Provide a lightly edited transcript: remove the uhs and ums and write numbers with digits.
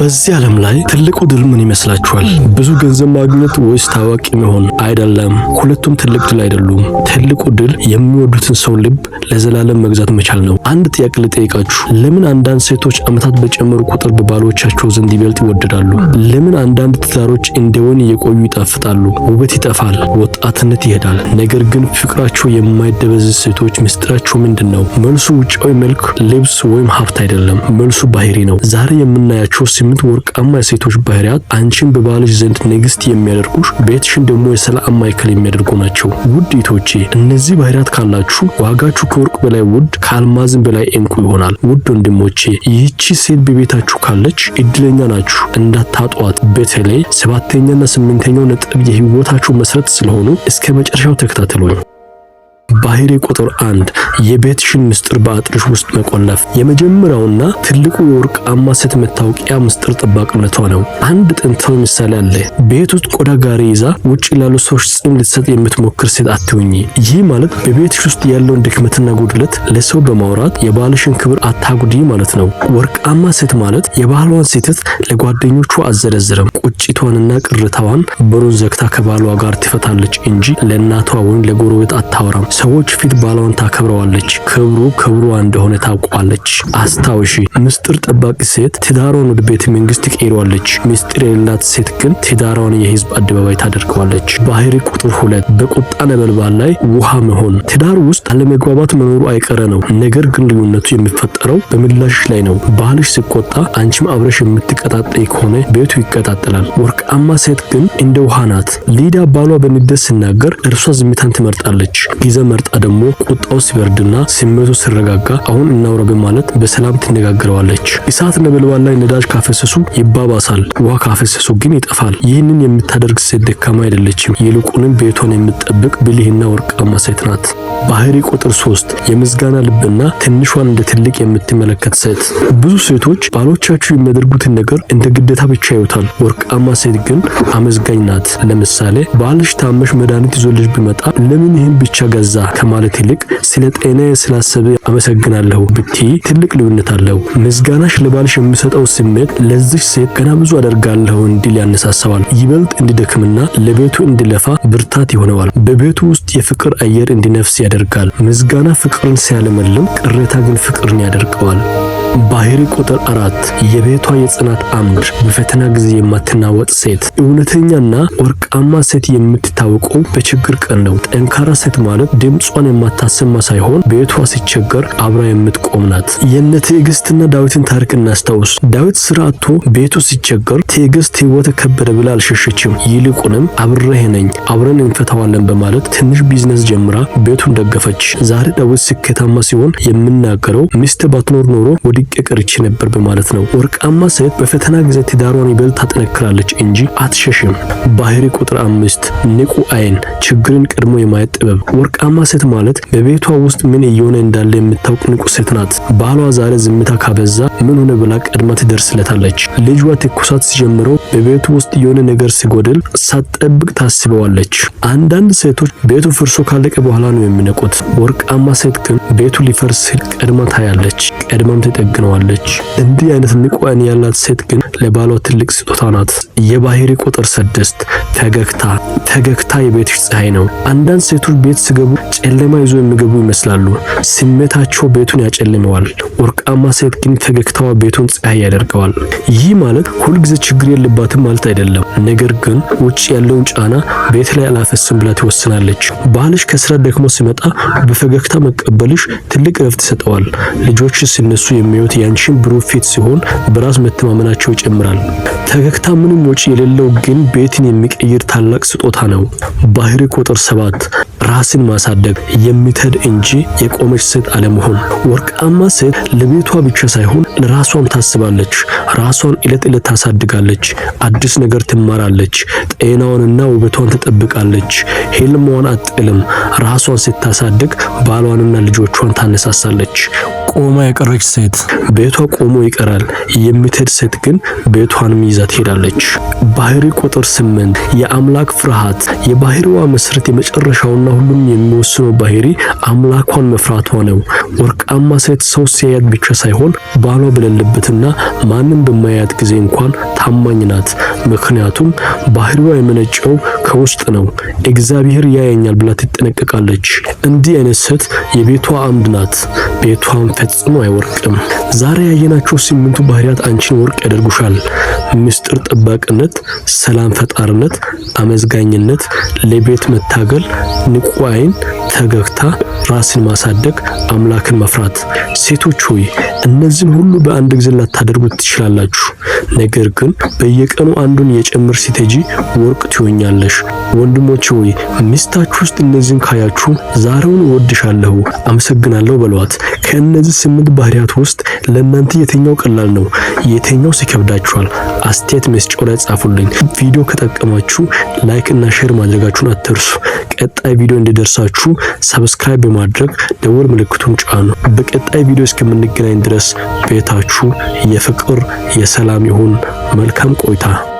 በዚህ ዓለም ላይ ትልቁ ድል ምን ይመስላችኋል? ብዙ ገንዘብ ማግኘት ወይስ ታዋቂ መሆን? አይደለም። ሁለቱም ትልቅ ድል አይደሉም። ትልቁ ድል የሚወዱትን ሰው ልብ ለዘላለም መግዛት መቻል ነው። አንድ ጥያቄ ልጠይቃችሁ። ለምን አንዳንድ ሴቶች ዓመታት በጨመሩ ቁጥር በባሎቻቸው ዘንድ ይበልጥ ይወደዳሉ? ለምን አንዳንድ ትዳሮች እንደ ወይን እየቆዩ ይጣፍጣሉ? ውበት ይጠፋል፣ ወጣትነት ይሄዳል። ነገር ግን ፍቅራቸው የማይደበዝዝ ሴቶች ምስጢራቸው ምንድን ነው? መልሱ ውጫዊ መልክ፣ ልብስ ወይም ሀብት አይደለም። መልሱ ባህሪ ነው። ዛሬ የምናያቸው 8 ወርቃማ የሴቶች ባህሪያት አንቺን በባልሽ ዘንድ ንግስት የሚያደርጉሽ፣ ቤትሽን ደግሞ የሰላም ማዕከል የሚያደርጉ ናቸው። ውድ እህቶቼ፣ እነዚህ ባህሪያት ካላችሁ ዋጋችሁ ከወርቅ በላይ ውድ፣ ከአልማዝም በላይ ዕንቁ ይሆናል። ውድ ወንድሞቼ፣ ይህቺ ሴት በቤታችሁ ካለች እድለኛ ናችሁ፣ እንዳታጧት። በተለይ ሰባተኛና ስምንተኛው ነጥብ የህይወታችሁ መሰረት ስለሆኑ እስከ መጨረሻው ተከታተሉኝ። ባህሪ ቁጥር 1፣ የቤትሽን ምስጢር በአጥርሽ ውስጥ መቆለፍ። የመጀመሪያውና ትልቁ የወርቃማ ሴት መታወቂያ ምስጢር ጠባቂነቷ ነው። አንድ ጥንታዊ ምሳሌ አለ። ቤት ውስጥ ቆዳ ጋሪ ይዛ ውጭ ላሉ ሰዎች ጺም ልትሰጥ የምትሞክር ሴት አትሁኚ። ይህ ማለት በቤትሽ ውስጥ ያለውን ድክመትና ጉድለት ለሰው በማውራት የባልሽን ክብር አታጉዲ ማለት ነው። ወርቃማ ሴት ማለት የባሏን ስህተት ለጓደኞቿ አትዘረዝርም። ቁጭቷንና ቅሬታዋን በሩን ዘግታ ከባሏ ጋር ትፈታለች እንጂ ለእናቷ ወይም ለጎረቤት አታወራም። ሰዎች ፊት ባሏን ታከብረዋለች። ክብሩ ክብሯ እንደሆነ ታውቋለች። አስታውሺ፣ ምስጢር ጠባቂ ሴት ትዳሯን ወደ ቤተ መንግስት ትቀይረዋለች። ምስጢር የሌላት ሴት ግን ትዳሯን የህዝብ አደባባይ ታደርገዋለች። ባህሪ ቁጥር 2፣ በቁጣ ነበልባል ላይ ውሃ መሆን። ትዳር ውስጥ አለመግባባት መኖሩ አይቀረ ነው። ነገር ግን ልዩነቱ የሚፈጠረው በምላሽሽ ላይ ነው። ባልሽ ሲቆጣ አንቺም አብረሽ የምትቀጣጠይ ከሆነ ቤቱ ይቀጣጠላል። ወርቃማ ሴት ግን እንደ ውሃ ናት። ሊዳ ባሏ በንዴት ሲናገር እርሷ ዝምታን ትመርጣለች። ጊዜ መርጣ ደግሞ ቁጣው ሲበርድና ስሜቱ ሲረጋጋ አሁን እናውራ በማለት በሰላም ትነጋግረዋለች። እሳት ነበልባል ላይ ነዳጅ ካፈሰሱ ይባባሳል፣ ውሃ ካፈሰሱ ግን ይጠፋል። ይህንን የምታደርግ ሴት ደካማ አይደለችም። ይልቁንም ቤቷን የምትጠብቅ ብልህና ወርቃማ ሴት ናት። ባህሪ ቁጥር 3፣ የምስጋና ልብና ትንሿን እንደ ትልቅ የምትመለከት ሴት። ብዙ ሴቶች ባሎቻቸው የሚያደርጉትን ነገር እንደ ግዴታ ብቻ ያዩታል። ወርቃማ ሴት ግን አመስጋኝ ናት። ለምሳሌ ባልሽ ታመሽ መድኃኒት ይዞልሽ ቢመጣ ለምን ይህን ብቻ ገዛ ከማለት ይልቅ ስለ ጤናዬ ስላሰበ አመሰግናለሁ ብትይ ትልቅ ልዩነት አለው። ምስጋናሽ ለባልሽ የሚሰጠው ስሜት ለዚህ ሴት ገና ብዙ አደርጋለሁ እንዲል ያነሳሳዋል። ይበልጥ እንዲደክምና ለቤቱ እንዲለፋ ብርታት ይሆነዋል። በቤቱ ውስጥ የፍቅር አየር እንዲነፍስ ያደርጋል። ምስጋና ፍቅርን ሲያለመልም፣ ቅሬታ ግን ፍቅርን ያደርቀዋል። ባህሪ ቁጥር 4፣ የቤቷ የጽናት አምድ፣ በፈተና ጊዜ የማትናወጥ ሴት። እውነተኛና ወርቃማ ሴት የምትታወቀው በችግር ቀን ነው። ጠንካራ ሴት ማለት ድምጿን የማታሰማ ሳይሆን ቤቷ ሲቸገር አብራ የምትቆም ናት። የነ ትዕግስትና ዳዊትን ታሪክ እናስታውስ። ዳዊት ስራ አጥቶ ቤቱ ሲቸገር ትዕግስት ህይወት ከበደ ብላ አልሸሸችም። ይልቁንም አብሬህ ነኝ፣ አብረን እንፈታዋለን በማለት ትንሽ ቢዝነስ ጀምራ ቤቱን ደገፈች። ዛሬ ዳዊት ስኬታማ ሲሆን የሚናገረው ሚስት ባትኖር ኖሮ ወድቄ ቀርቼ ነበር በማለት ነው። ወርቃማ ሴት በፈተና ጊዜ ትዳሯን ይበልጥ ታጠነክራለች እንጂ አትሸሽም። ባህሪ ቁጥር 5፣ ንቁ አይን፣ ችግርን ቀድሞ የማየት ጥበብ። ወርቃማ ሴት ማለት በቤቷ ውስጥ ምን እየሆነ እንዳለ የምታውቅ ንቁ ሴት ናት። ባሏ ዛሬ ዝምታ ካበዛ ምን ሆነ ብላ ቀድማ ትደርስለታለች። ልጇ ትኩሳት ሲጀምረው፣ በቤቱ ውስጥ የሆነ ነገር ሲጎድል ሳትጠብቅ ታስበዋለች። አንዳንድ ሴቶች ቤቱ ፈርሶ ካለቀ በኋላ ነው የሚነቁት። ወርቃማ ሴት ግን ቤቱ ሊፈርስ ሲል ቀድማ ታያለች፣ ቀድማም ትጠግነዋለች። እንዲህ አይነት ንቁ አይን ያላት ሴት ግን ለባሏ ትልቅ ስጦታ ናት። የባህሪ ቁጥር 6፣ ፈገግታ። ፈገግታ የቤትሽ ፀሐይ ነው። አንዳንድ ሴቶች ቤት ሲገቡ ጨለማ ይዞ የሚገቡ ይመስላሉ። ስሜታቸው ቤቱን ያጨልመዋል። ወርቃማ ሴት ግን ፈገግታዋ ቤቱን ፀሐይ ያደርገዋል። ይህ ማለት ሁልጊዜ ችግር የለባትም ማለት አይደለም። ነገር ግን ውጭ ያለውን ጫና ቤት ላይ አላፈስም ብላ ትወስናለች። ባልሽ ከስራ ደክሞ ሲመጣ በፈገግታ መቀበልሽ ትልቅ እረፍት ይሰጠዋል። ልጆች ሲነሱ የሚያዩት ያንቺን ብሩህ ፊት ሲሆን በራስ መተማመናቸው ይጨምራል። ፈገግታ ምንም ወጪ የሌለው ግን ቤትን የሚቀይር ታላቅ ስጦታ ነው። ባህሪ ቁጥር 7፣ ራስን ማሳደግ፣ የምትሄድ እንጂ የቆመች ሴት አለመሆን። ወርቃማ ሴት ለቤቷ ብቻ ሳይሆን ለራሷም ታስባለች። ራሷን ዕለት ዕለት ታሳድጋለች። አዲስ ነገር ትማራለች። ጤናዋንና ውበቷን ትጠብቃለች። ህልሟን አትጥልም። ራሷን ስታሳድግ ባሏንና ልጆቿን ታነሳሳለች። ቆማ የቀረች ሴት ቤቷ ቆሞ ይቀራል። የምትሄድ ሴት ግን ቤቷንም ይዛ ትሄዳለች። ባህሪ ቁጥር 8፣ የአምላክ ፍርሃት። የባህሪዋ መሰረት የመጨረሻውና ዋና ሁሉን የሚወስነው ባህሪ አምላኳን መፍራቷ ነው። ወርቃማ ሴት ሰው ሲያያት ብቻ ሳይሆን ባሏ በሌለበትና ማንም በማያያት ጊዜ እንኳን ታማኝ ናት። ምክንያቱም ባህሪዋ የመነጨው ከውስጥ ነው። እግዚአብሔር ያየኛል ብላ ትጠነቀቃለች። እንዲህ አይነት ሴት የቤቷ አምድ ናት። ቤቷን ፈጽሞ አይወርቅም። ዛሬ ያየናቸው 8ቱ ባህሪያት አንቺን ወርቅ ያደርጉሻል። ምስጢር ጠባቂነት፣ ሰላም ፈጣሪነት፣ አመዝጋኝነት፣ ለቤት መታገል፣ ንቁ አይን፣ ፈገግታ፣ ራስን ማሳደግ፣ አምላክን መፍራት። ሴቶች ሆይ፣ እነዚህን ሁሉ በአንድ ጊዜ ላታደርጉት ትችላላችሁ። ነገር ግን በየቀኑ አንዱን እየጨመርሽ ስትሄጂ ወርቅ ትሆኛለሽ። ወንድሞች ሆይ፣ ሚስታችሁ ውስጥ እነዚህን ካያችሁ ዛሬውን እወድሻለሁ፣ አመሰግናለሁ በሏት። ከእነዚህ 8 ባህሪያት ውስጥ ለእናንተ የትኛው ቀላል ነው? የትኛው ይከብዳችኋል? አስተያየት መስጫው ላይ ጻፉልኝ። ቪዲዮ ከጠቀማችሁ like እና share ማድረጋችሁን አትርሱ። ቀጣይ ቪዲዮ እንዲደርሳችሁ subscribe በማድረግ ደወል ምልክቱን ጫኑ። በቀጣይ ቪዲዮ እስከምንገናኝ ድረስ ቤታችሁ የፍቅር የሰላም ይሁን። መልካም ቆይታ።